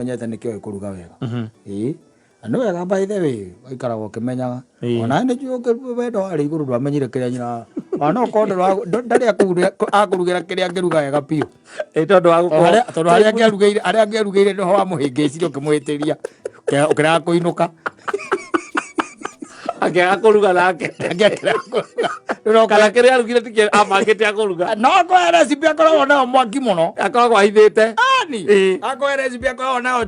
Menyete nĩkĩo oĩ kũruga wega. Ĩĩ. Na nĩ wega by the way ũikaragwo ũkĩmenyaga. Ĩĩ. Ona nĩ njũĩ wendo warĩ igũrũ ndwamenyire kĩrĩa nyina ona no korwo ndarĩ akũrugĩra kĩrĩa angĩruga wega biũ. Ĩ tondũ wa gũkorwo Tondũ harĩa angĩarugĩire harĩa angĩarugĩire nĩho wamũhĩngĩcire ũkĩmũhĩtĩria ũkĩrega kũinũka. Akĩaga kũruga nake. Angĩakĩrega kũruga. Rĩu no Kana kĩrĩa arugire tikĩ amangĩte akũruga. No kũhe recipe akoragwo nayo mwaki mũno. Akoragwo ahithĩte. Ani Ĩĩ. akũhe recipe akoragwo nayo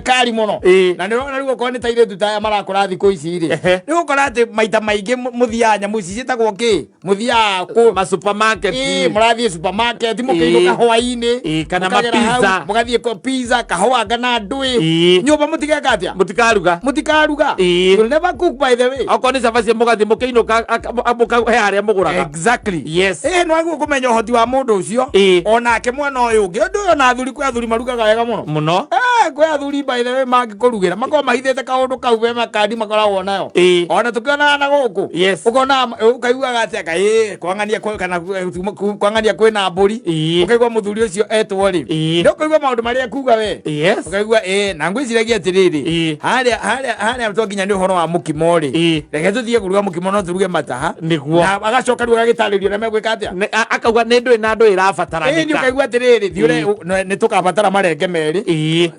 kari mũno. Ĩĩ. Na nĩ ũrona rĩu okorwo nĩ ta airĩtu ta aya marakũra thikũ ici rĩ, nĩ ũgũkora atĩ maita maingĩ mũthiaga nyamũ ici ciĩtagwo kĩ, mũthiaga kũ Ma supermarket. Ĩĩ, mũrathiĩ supermarket mũkĩinũka Ĩĩ. hwainĩ, Ĩĩ, kana mũkagera hau, mapizza. mũgathiĩ kwa pizza kahũa kana ndũĩ Ĩĩ. nyũmba mũtigeka atĩa? Mũtikaruga. Mũtikaruga. Ĩĩ. You'll never cook, by the way. Okorwo nĩ cabaci mũgathiĩ mũkĩinũka he harĩa mũgũraga. Exactly. Yes. Ĩĩ, nĩ wagĩrĩirwo kũmenya ũhoti wa mũndũ ũcio. Ĩĩ. Onake mwena ũyũ ũngĩ, ũndũ ũyũ na athuri, kwĩ athuri marugaga wega mũno. Mũno. Eh, kwĩ athuri by the way mangĩkũrugĩra makorwo mahithĩte kaũndũ kau we makandi makoragwo nayo. Ĩĩ. Ona tũkĩonaga na gũkũ. Yes. Ũkona ũkaiguaga atĩ anga ĩĩ kwang'ania kwĩ kana kwang'ania kwĩna mbũri. Ĩĩ. Ũkaigua mũthuri ũcio etwo rĩ. Ĩĩ. Nĩ ũkaigua maũndũ marĩa ekuga we. Yes. Ũkaigua ĩĩ na ngwĩciragia atĩrĩrĩ. Ĩĩ. Harĩa harĩa harĩa twakinya nĩ ũhoro wa mũkimo rĩ. Ĩĩ. Reke tũthiĩ kũruga mũkimo no tũruge mataha. Nĩguo. Na agacoka rĩu agagĩtarĩria ũrĩa megwĩka atĩa. Akauga nĩ ndũĩ na ndũĩ Ĩĩ nĩ ĩrabataranĩka. ũkaigua atĩrĩrĩ thiũre Ĩĩ. nĩ tũkabatara marenge merĩ. Ĩĩ.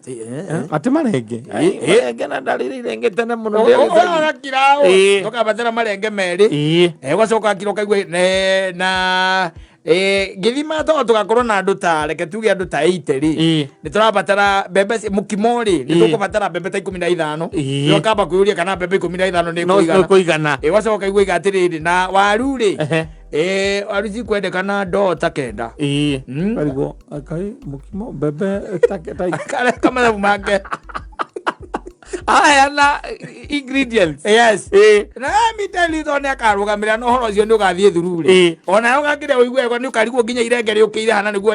Atĩ marenge. Marenge na ndarĩrĩ irenge tene mũno. Ũgakira Ĩĩ. tũkabatara marenge merĩ. Ĩĩ. Ũgacoka akira ũkaigua na ngĩthima to tũgakorwo na andũ ta reke tuge andũ ta 80 rĩ, Ĩĩ. nĩ tũrabatara mbembe mũkimo rĩ, nĩ Ĩĩ. tũkũbatara mbembe ta 15. Ĩĩ. Nĩ ũkamba kwĩyũria kana mbembe 15 nĩ No kũigana. kũigana. Ũgacoka ũkaigua iga atĩrĩrĩ na waru rĩ, waru cikwendekana ndoo ta 9. Ĩĩ. Karigwo akai mũkimo mbembe ta Kareka mathabu make. Aheana ingredients. Yes. Ĩĩ. Na let me tell you, tondũ nĩ akarũgamĩrĩra na ũhoro ũcio nĩ ũgathiĩ thuru rĩ, Ĩĩ. ona ũgakĩrĩa ũigue wega nĩ ũkarigwo nginya irenge rĩũkĩire hana nĩguo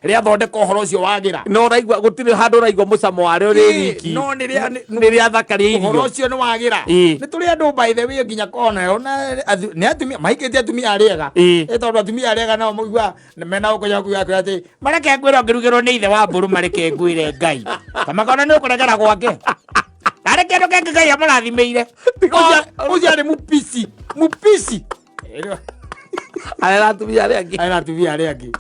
rĩathondeka ũhoro ũcio wagĩra. No ũraigua gũtirĩ handũ ũraigua mũcamo warĩo rĩ Ĩĩ, wiki. no nĩ rĩa Nĩ rĩathakaria ũhoro irio. ũcio nĩ wagĩra. Ĩĩ. Nĩ tũrĩ andũ by the way nginya kona ona nĩ atumia mahikĩtie atumia arĩa ega. Ĩĩ. Ĩ tondũ atumia arĩa ega nao mũigua mena gũkũ kuga kwĩra atĩ mareke ngwĩre ũngĩrugĩrwo nĩ ithe wa mbũrũ mareke ngwĩre Ngai kamakona nĩ ũkũregera gwake arĩ kĩndũ kĩngĩ Ngai amũrathimĩire. Ũcio arĩ mũpici mũpici. Arera atumia arĩa angĩ. Arĩ atumia arĩa angĩ.